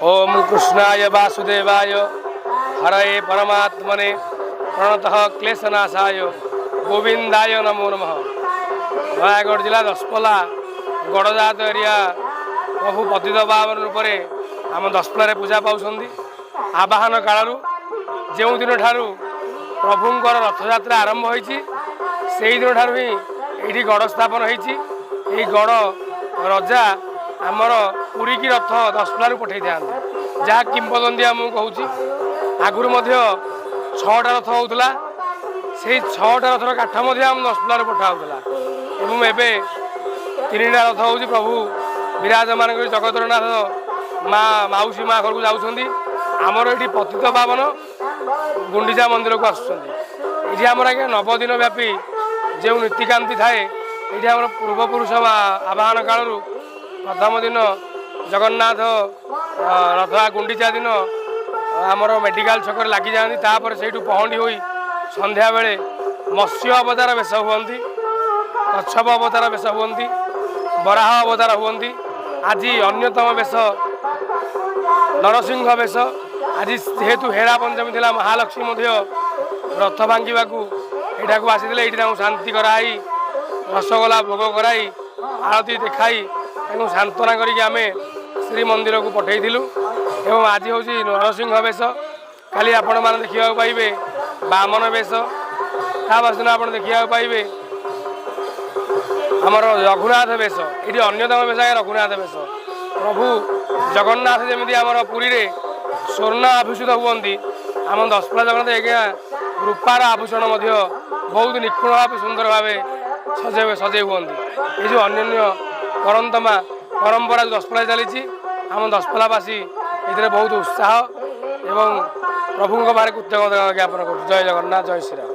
ଓମ୍ କୃଷ୍ଣାୟ ବାସୁଦେବାୟ ହରୟେ ପରମାତ୍ମନେ ପ୍ରଣତଃ କ୍ଲେଶନାଶାୟ ଗୋବିନ୍ଦାୟ ନମୋ ନମଃ। ନୟାଗଡ଼ ଜିଲ୍ଲା ଦଶପଲ୍ଲା ଗଡ଼ଜାତ ଏରିଆ ପ୍ରଭୁ ପତିତ ପାବନ ରୂପରେ ଆମ ଦଶପଲ୍ଲାରେ ପୂଜା ପାଉଛନ୍ତି। ଆବାହନ କାଳରୁ ଯେଉଁ ଦିନଠାରୁ ପ୍ରଭୁଙ୍କର ରଥଯାତ୍ରା ଆରମ୍ଭ ହୋଇଛି, ସେଇ ଦିନଠାରୁ ହିଁ ଏଇଠି ଗଡ଼ ସ୍ଥାପନ ହେଇଛି। ଏହି ଗଡ଼ ରଜା ଆମର ପୁରୀକି ରଥ ଦଶପଲ୍ଲାରୁ ପଠାଇଥାନ୍ତି, ଯାହା କିମ୍ବଦନ୍ତୀ ଆମକୁ କହୁଛି। ଆଗରୁ ମଧ୍ୟ ଛଅଟା ରଥ ହେଉଥିଲା। ସେଇ ଛଅଟା ରଥର କାଠ ମଧ୍ୟ ଆମ ଦଶପଲ୍ଲାରୁ ପଠା ହେଉଥିଲା ଏବଂ ଏବେ ତିନିଟା ରଥ ହେଉଛି। ପ୍ରଭୁ ବିରାଜମାନ କରି ଜଗତର ନାଥ ମା ମାଉସୀ ମା ଘରକୁ ଯାଉଛନ୍ତି। ଆମର ଏଠି ପତିତ ପାବନ ଗୁଣ୍ଡିଚା ମନ୍ଦିରକୁ ଆସୁଛନ୍ତି। ଏଠି ଆମର ଆଜ୍ଞା ନବଦିନ ବ୍ୟାପୀ ଯେଉଁ ନୀତିକାନ୍ତି ଥାଏ, ଏଇଠି ଆମର ପୂର୍ବପୁରୁଷ ବା ଆବାହନ କାଳରୁ ପ୍ରଥମ ଦିନ ଜଗନ୍ନାଥ ରଥ ଗୁଣ୍ଡିଚା ଦିନ ଆମର ମେଡ଼ିକାଲ ଛକରେ ଲାଗିଯାଆନ୍ତି। ତାପରେ ସେଇଠୁ ପହଣ୍ଡି ହୋଇ ସନ୍ଧ୍ୟାବେଳେ ମତ୍ସ୍ୟ ଅବତାର ବେଶ ହୁଅନ୍ତି, କଚ୍ଛପ ଅବତାର ବେଶ ହୁଅନ୍ତି, ବରାହ ଅବତାର ହୁଅନ୍ତି। ଆଜି ଅନ୍ୟତମ ବେଶ ନରସିଂହ ବେଶ। ଆଜି ଯେହେତୁ ହେରା ପଞ୍ଚମୀ ଥିଲା, ମହାଲକ୍ଷ୍ମୀ ମଧ୍ୟ ରଥ ଭାଙ୍ଗିବାକୁ ଏଠାକୁ ଆସିଥିଲେ। ଏଇଠି ତାଙ୍କୁ ଶାନ୍ତି କରାଇ, ରସଗୋଲା ଭୋଗ କରାଇ, ଆଳତି ଦେଖାଇ, ତାଙ୍କୁ ସାନ୍ତ୍ୱନା କରିକି ଆମେ ଶ୍ରୀମନ୍ଦିରକୁ ପଠାଇଥିଲୁ। ଏବଂ ଆଜି ହେଉଛି ନରସିଂହ ବେଶ। କାଲି ଆପଣମାନେ ଦେଖିବାକୁ ପାଇବେ ବାମନ ବେଶ। ତା ଦିନ ଆପଣ ଦେଖିବାକୁ ପାଇବେ ଆମର ରଘୁନାଥ ବେଶ। ଏଠି ଅନ୍ୟତମ ବେଶ ଆଜ୍ଞା ରଘୁନାଥ ବେଶ। ପ୍ରଭୁ ଜଗନ୍ନାଥ ଯେମିତି ଆମର ପୁରୀରେ ସ୍ୱର୍ଣ୍ଣ ଆଭୂଷିତ ହୁଅନ୍ତି, ଆମ ଦଶପଲ୍ଲା ଜଗନ୍ନାଥ ଆଜ୍ଞା ରୂପାର ଆଭୂଷଣ ମଧ୍ୟ ବହୁତ ନିଖୁଣ ଭାବେ, ସୁନ୍ଦର ଭାବେ ସଜେଇ ସଜେଇ ହୁଅନ୍ତି। ଏ ଯେଉଁ ଅନ୍ୟାନ୍ୟ ପରନ୍ତମା ପରମ୍ପରା ଯେଉଁ ଦଶପଲ୍ଲା ଚାଲିଛି, ଆମ ଦଶପଲ୍ଲାବାସୀ ଏଥିରେ ବହୁତ ଉତ୍ସାହ ଏବଂ ପ୍ରଭୁଙ୍କ ପାଖରେ କୃତଜ୍ଞତା ଜ୍ଞାପନ କରୁଛୁ। ଜୟ ଜଗନ୍ନାଥ, ଜୟ ଶ୍ରୀରାମ।